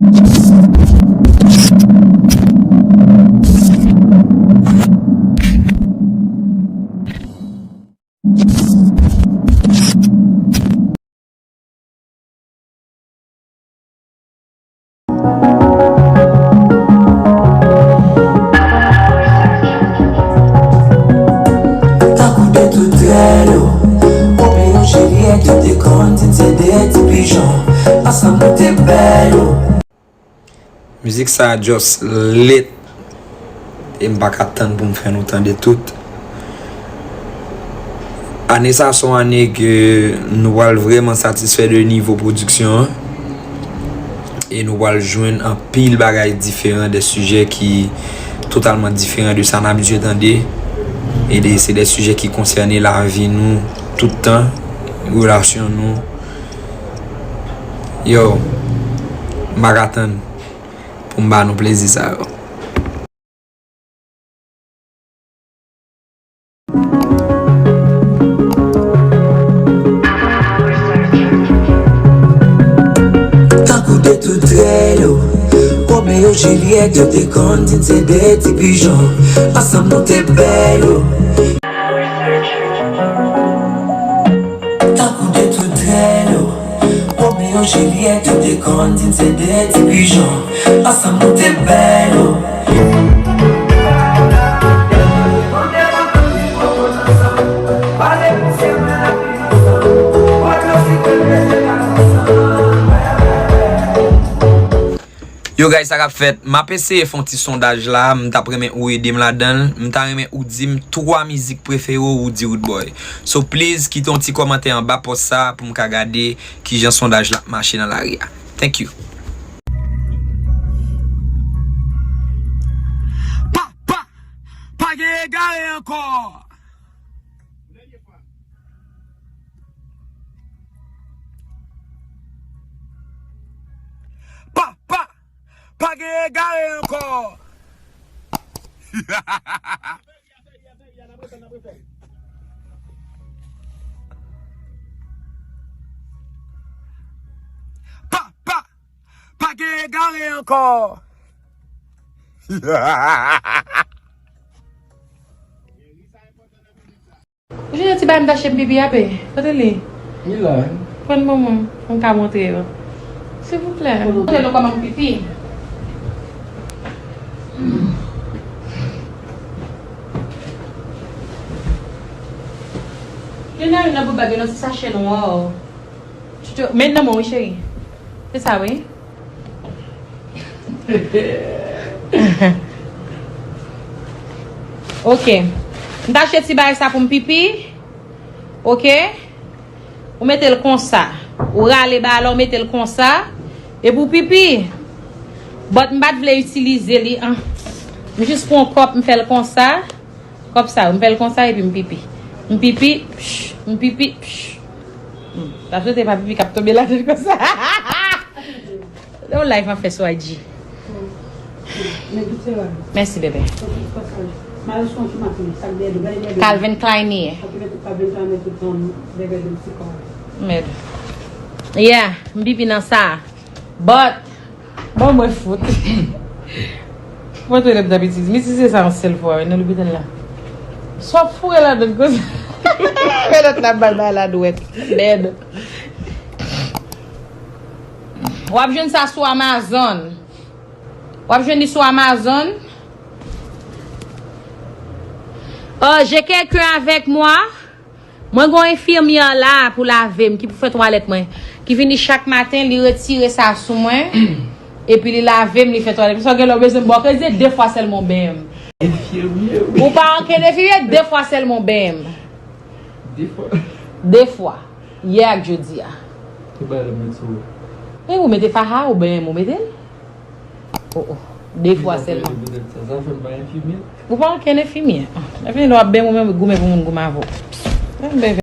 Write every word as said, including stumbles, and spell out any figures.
Tankou de tou trè yo, Romeo Juliet, yo te konn di n se de ti pijon. Ansanm nou te bèl yo. Mizik sa a just lit. E m pa ka tann pou m fè nou tande tout. Ane sa a se yon ane ke nou pral vrèman satisfè de nivo pwodiksyon an. E nou pral jwenn anpil bagay diferan, de sijè ki totalman diferan de sa n abitye tande. E de, se de sijè ki konsène lavi nou tout tan, relasyon nou. Yo, m pa ka tann pou m ba nou plezi sa yo. Tankou de tou trè yo, Romeo Juliet, yo te konn di n se de ti pijon. Ansanm nou te bèl yo. Tankou de tou trè yo, Romeo Juliet, yo te konn di n se de ti pijon. Ansanm nou te bèl yo. Yo guys, sa k ap fèt? M ap eseye fè yon ti sondaj la, m t ap renmen ou ede m ladan l, m ta renmen ou di m twa mizik prefere w ou di Roodboy. So please, kite yon ti kòmantè anba pòs sa pou m ka gade kijan sondaj la ap mache nan lari a. Thank you. Pa, pa, pa gen egare ankò. Pa, pa, pa gen egare ankò. Pa, pa, pa gen egare ankò. Ou jwenn yon ti bagay m t achte m pipi a, be? Kote li? Li la. Pran ban mwen, pou m ka montre yo. Silvouplè. Montre nou kòman m pipi. Gen nan youn nan bout bag yo, nan ti sachè nwa. Met nan men w wi, cheri. Se sa, wi. Ok. M t achte ti bagay sa pou m pipi. Ok. Ou mete l konsa. Ou rale bagay la, ou mete l konsa. Epi w pipi. But m pa t vle itilize li, an. M jis pran kòp, m fè l konsa. Kòb sa yo, m fè l konsa epi m pipi. M pipi, pch, m pipi, pch. Hmm. Sa swete pa pipi k ap tonbe ladan konsa. Yon live m ap fè sou I G. Mèsi, bebe. Calvin Klein li ye. Mèd. Yeah, m pipi nan sa. But, bon, mwen fout. Mwen te lè m t ap itilize. M itilize sa yon sèl fwa, wi, nan lopital la. Sa w ap foure ladan konsa. Fè lòt la bal bay la dwèt. Dead. W ap jwenn sa sou Amazon. W ap jwenn li sou Amazon. Oh, j'ai quelqu'un avec moi. Mwen gen yon enfimyè la pou lave m, ki pou fè twalèt mwen. Ki vini chak maten, li retire sa sou mwen, epi li lave m, li fè twalèt m. Sa gen lè w bezwen m, bon, kreze de fwa sèlman w benyen m. Enfimyè, wi. Ou pa ankenn enfimyè, de fwa sèlman w benyen m. De fwa? De fwa. Yè ak jodi a. Ki bagay la mèt sou ou? E ou mete faha, ou benyen m, ou mete l? Oh, oh. De fwa sèlman. Sa, sa fè m pa enfimyè. Ou pa ankenn enfimyè. Ah, enfimyè, lè w ap benyen, ou menm goumen pou moun goumen avè w. Menm bebe.